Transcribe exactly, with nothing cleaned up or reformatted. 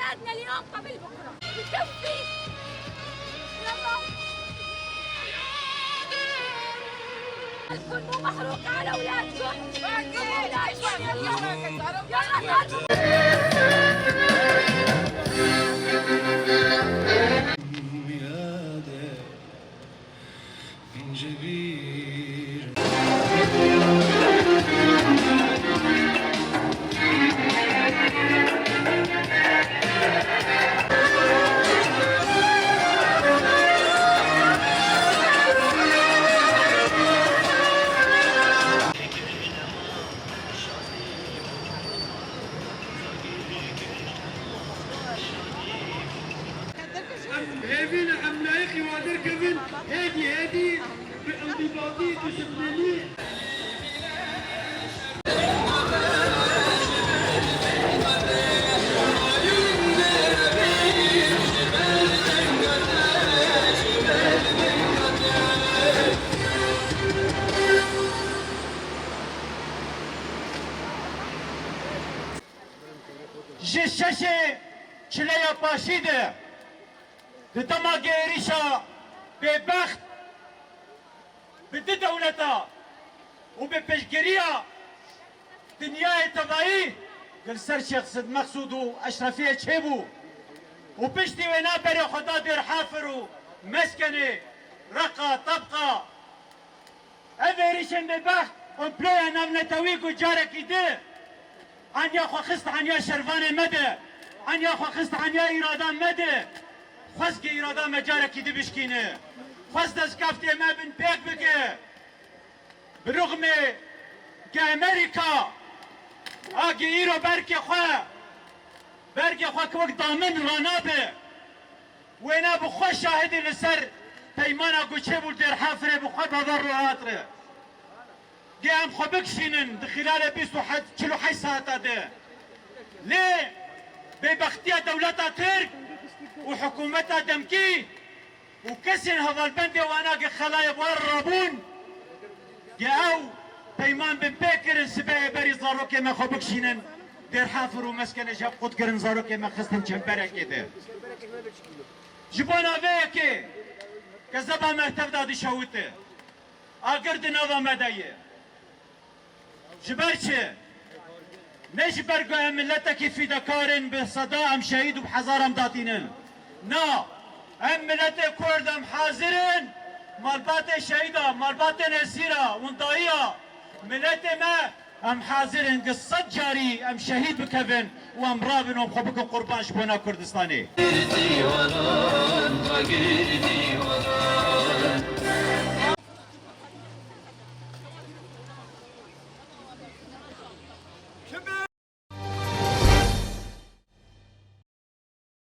عدنا اليوم قبل بكرة. بكفي. يلا. الكل مو محروق على أولادكم. أولادكم. يلا. يلا. Em hêvî ne, em layiqî wa derkevin, hêdî hêdî bi endibatî, disiplinî. Ji şeşê çileya paşî de, di dema gê êrîşa bêbext bi du dewleta û bi piştgiriya dinyayê tevayî, di li ser Şêx Sid Meqsûd û Eşrefiyê çêbû û piştî wê naberê xwe da Dêrhafir û Meskenê, Reqa, Tebqa. Ev êrîşên bêbext komploya navnetewî ku carekî di hanya xwe xist hanya şervanê me de, hanya xwe xist hanya îrada me de, xwest gi îrada me carekî di bişkîne. Xwest destkeftê me bin pêk bike. Bi rixmê ke Amerîka a gi îro berkê xwe, bergê xwe ki wek damin ranabe, wêna bi xwe şahidî li ser peymana ku çêbû li Dêrhafirê bi xwe baver ro hat re. Gê em xwe bikişînin di xîlalê bîst û heşt, çil û heşt saeta de. Lê bêbextiya dewleta Tirk û hikûmeta demkî û kesên hevalbendê wana ke xelayê wan rabûn, ke ew peyman bin pê kirin, sibehê berî zarokê me xwe bikişînin Dêrhafir û Meskenê ji hev qut kirin, zarokê me xistin çemberekê de. Ji bona vê yekê kezeba me tev da dişewite. Agir di nava me de ye. Ji ber çi? Ne ji ber ku em miletekî fîdekar in, bi seda em şehîd û bi hezaran datînin. Na, em miletê Kurd em hazir in, malbatê şehîda, malbatê nesîra, windayiya miletê me, em hazir in gi sed carî em şehîd bikevin û em rabin û em xwe bikin qurban ji bona Kurdistanê.